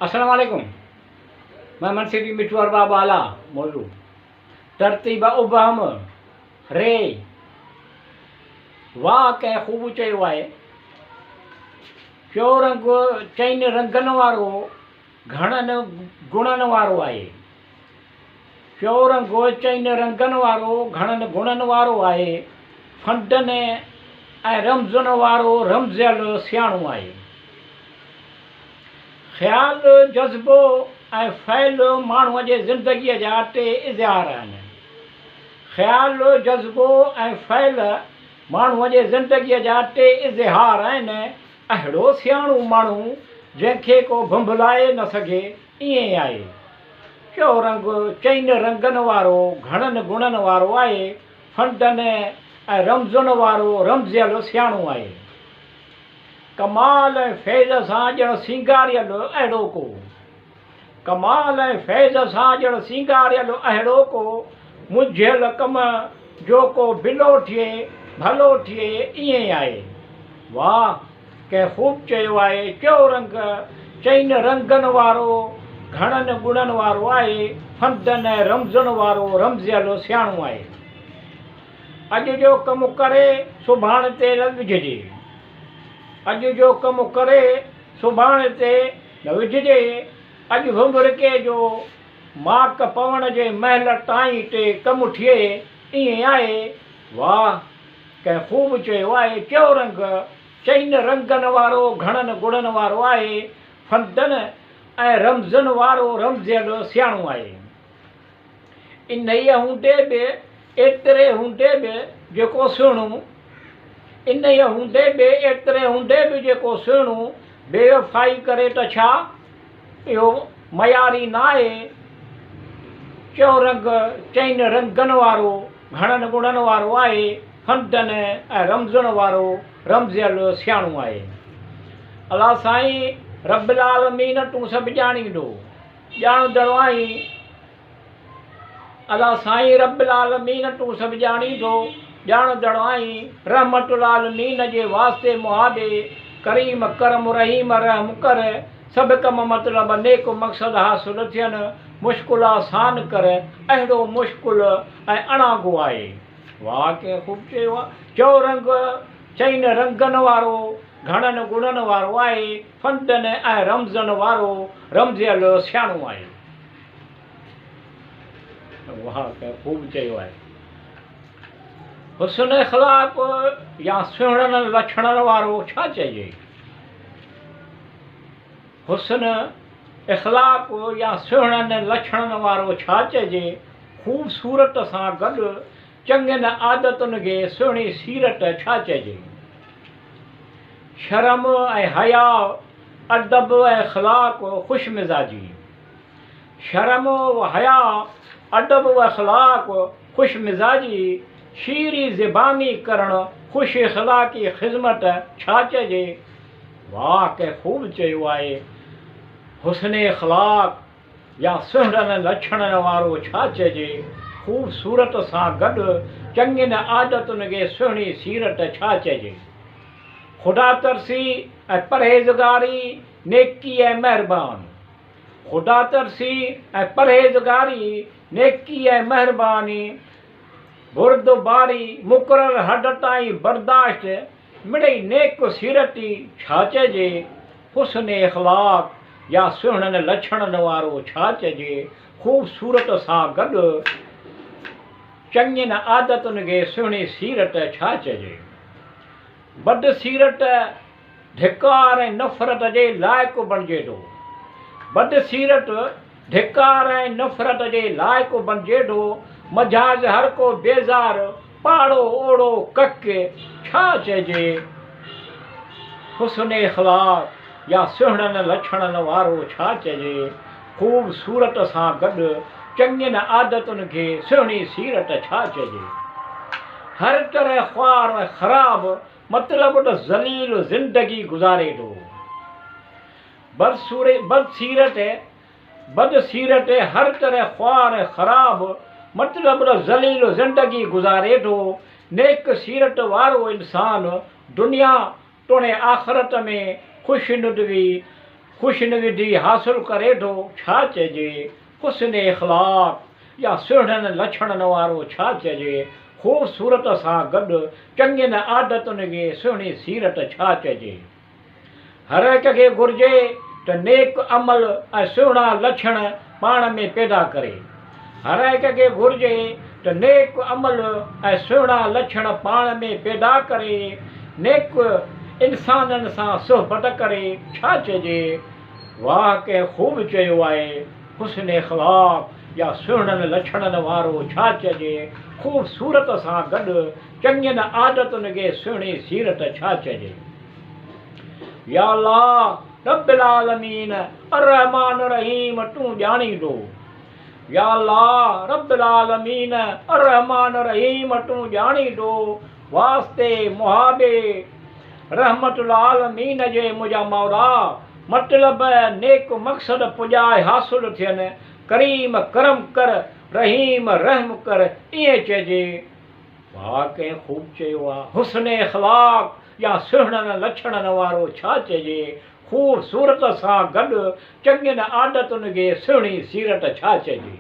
السلام عليڪم مان منسي مٺو ارباب اعليٰ موضوع ترتيب ابهم ري واهه ڪنهن خوب چيو آهي چو رنگ چئن رنگن وارو گهڻن گڻن وارو آهي چو رنگ چئن رنگن وارو گهڻن گڻن وارو آهي فنڊن ۽ رمزن وارو رمزيل سياڻو آهي. خيال، جذبو ۽ فعل ماڻهوء جي زندگيء جا ٽي اظهار آهن. خيال، جذبو ۽ فعل ماڻهوء جي زندگيء جا ٽي اظهار آهن. اهڙو سياڻو ماڻهو جنهن کي ڪو ڀنڀلائي نه سگهي، ائين آهي. چؤ رنگ چئن رنگن وارو گهڻن گڻن وارو آهي. فنڊن ۽ رمزن وارو رمزيل سياڻو آهي. ڪمال ۽ فيض سان ڄڻ سينگاريل اهڙو ڪو. ڪمال ۽ فيض سان ڄڻ سينگاريل اهڙو ڪو. منجهيل ڪم جو ڪو بلو ٿئي ڀلو ٿئي ائين آهي. واهه ڪنهن خوب چيو آهي چؤ رنگ چئن رنگن وارو گهڻن گڻن وارو آهي فندن ۽ رمزن وارو رمزيل سياڻو آهي. اڄ جو ڪم ڪري سڀاڻ تي نه وجهجي. اڄ جو ڪم ڪري سڀاڻ تي نه وجهجي. اڄ ڀنڀرڪي جو ماڪ پوڻ جي مهل تائين تي ڪم ٿئي ائين آهي. واهه ڪنهن خوب چيو آهي چؤ رنگ چئن رنگن وارو گهڻن گڻن وارو آهي. فندن ۽ رمزن وارو رمزيل سياڻو آهي. انهيء هوندي به، ايتري هوندي به جيڪو سهڻو، انهيء هوندي به، ايتري هوندي به جيڪو سهڻو بيوفائي ڪري ته ڇا اهو معياري ناهي؟ چؤ رنگ چئن رنگن وارو، گهڻن گڻن وارو آهي، فندن ۽ رمزن وارو رمزيل سياڻو آهي. الله سائين رب العالمين تون سڀ ڄاڻيندو. ڄاڻندڙ آهين. الله سائين رب العالمين تون سڀ ڄاڻين ٿو، ڄاڻندڙ آهين. رحمت العالمين جي واسطي مهاڏي ڪريم ڪرم رحيم رحم ڪر، سڀ ڪم مطلب نيڪ مقصد حاصل ٿين، مشڪل آسان ڪر، اهڙو مشڪل ۽ اڻانگو آهي. واهه ڪنهن خوب چيو آ. چؤ رنگ چئن رنگن وارو، گهڻن گڻن وارو آهي. فندن ۽ رمزن وارو رمزيل سياڻو آهي. واهه ڪنهن خوب چيو آهي. حسن اخلاق يا سهڻن لڇڻن وارو ڇا چئجي؟ حسن اخلاق يا سهڻن لڇڻن وارو ڇا چئجي؟ خوبصورت سان گڏ چڱين عادتن کي سهڻي سيرت ڇا چئجي؟ شرم ۽ حياء، ادب ۽ اخلاق، خوش مزاجي. شرم و حياء، ادب و اخلاق، خوش مزاجي، شيرين زباني ڪرڻ، خوش اخلاقي خذمت ڇا چئجي؟ واهه ڪنهن خوب چيو آهي، حسن اخلاق يا سهڻن لڇڻن وارو ڇا چئجي، خوبصورت سان گڏ چڱين عادتن کي سهڻي سيرت ڇا چئجي. خدا ترسي ۽ پرهيزگاري، نيڪي ۽ مهربان. خدا ترسي ۽ پرهيزگاري، نيڪي ۽ مهرباني، بردباري، مقرر حد تائين برداشت، مڙئي نيڪ سيرتي ڇا چئجي، حسن اخلاق يا سهڻن لڇڻن وارو ڇا چئجي، خوبصورت سان گڏ چڱين عادتن کي سهڻي سيرت ڇا چئجي. بد سيرت ڌڪار ۽ نفرت جي لائق بڻجي ٿو. بد سيرت ڌڪار ۽ نفرت جي لائق بڻجي ٿو. مجاز هر ڪو بيزار، پاڙو اوڙو ڪڪ، ڇا چئجي؟ حسن اخلاق يا سهڻن لڇڻن وارو ڇا چئجي؟ خوبصورت سان گڏ چڱين عادتن کي سهڻي سيرت ڇا چئجي؟ هر طرح خوار ۽ خراب مطلب ته ذليل زندگي گذاري ٿو. بدسيرت بدسيرت هر طرح خوار ۽ خراب مطلب ته ذليل زندگي گذاري ٿو. نيڪ سيرت وارو انسان دنيا توڻي آخرت ۾ خوش ندوي خوشنودي حاصل ڪري ٿو، ڇا چئجي؟ حسن اخلاق يا سهڻن لڇڻن وارو ڇا چئجي؟ خوبصورت سان گڏ چڱين عادتن جي سهڻي سيرت ڇا چئجي؟ هر هڪ کي گهرجي ته نيڪ عمل ۽ سهڻا لڇڻ پاڻ ۾ پيدا ڪري. هر هڪ کي گهرجي ته نيڪ عمل ۽ سهڻا لڇڻ پاڻ ۾ پيدا ڪري، نيڪ انسانن سان صحبت ڪري. ڇا چئجي؟ واهه ڪنهن خوب چيو آهي، حسن اخلاق يا سهڻن لڇڻن وارو ڇا چئجي؟ خوبصورت سان گڏ چڱين عادتن کي سهڻي سيرت ڇا چئجي؟ يا الله رب العالمين الرحمٰن الرحيم تون ڄاڻيندو. يا الله رب العالمين الرحمٰن الرحيم تون ڄاڻيندو واسطي محابي رحمت العالمين جي منهنجا مولا مطلب نيڪ مقصد پڄائي حاصل ٿين ڪريم ڪرم ڪر رحيم رحم ڪر ائين چئجي. واھ ڪنهن خوب چيو آ. حسن اخلاق يا سهڻن لڇڻن وارو ڇا چئجي، خوبصورت سان گڏ چڱين عادتن کي سهڻي سيرت ڇا چئجي.